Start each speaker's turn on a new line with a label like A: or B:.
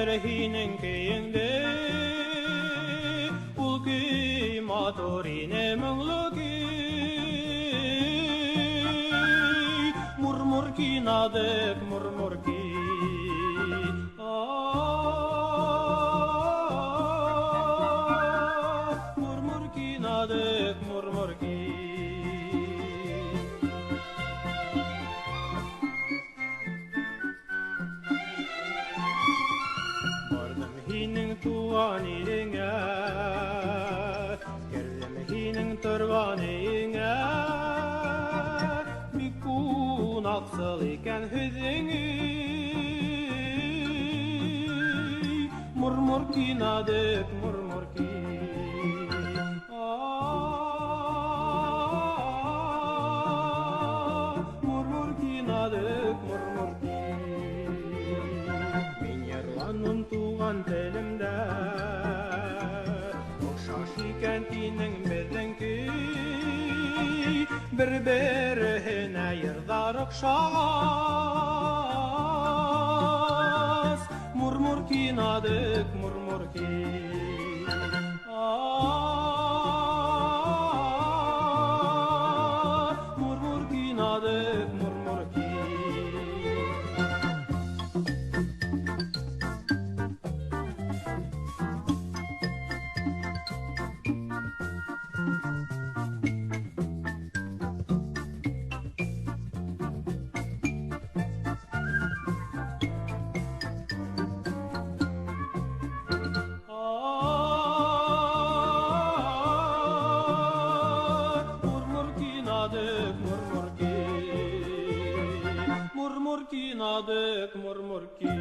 A: Бер һинең көеңдә. Ул көй матур ине, моңлы көй. Мурмуркинадык, мурмурки. Мурмуркинадык, мурмурки. Бардым һинең туган илеңә, кердем һинең торган өеңә. Бик кунаксыл икән һеҙҙең өй. Мурмуркинадык, мурмурки. Мурмуркинадык, мурмурки. Мин йырланым туган телемдә. Охшаш икән тинең беҙҙең көй. Бер-береһенә йырҙар оҡшағас. Мурмуркинадык, мурмурки. Мурмуркинадык, мурмурки. Мурмуркинадык, мурмурки. Мурмуркинадык, мурмурки.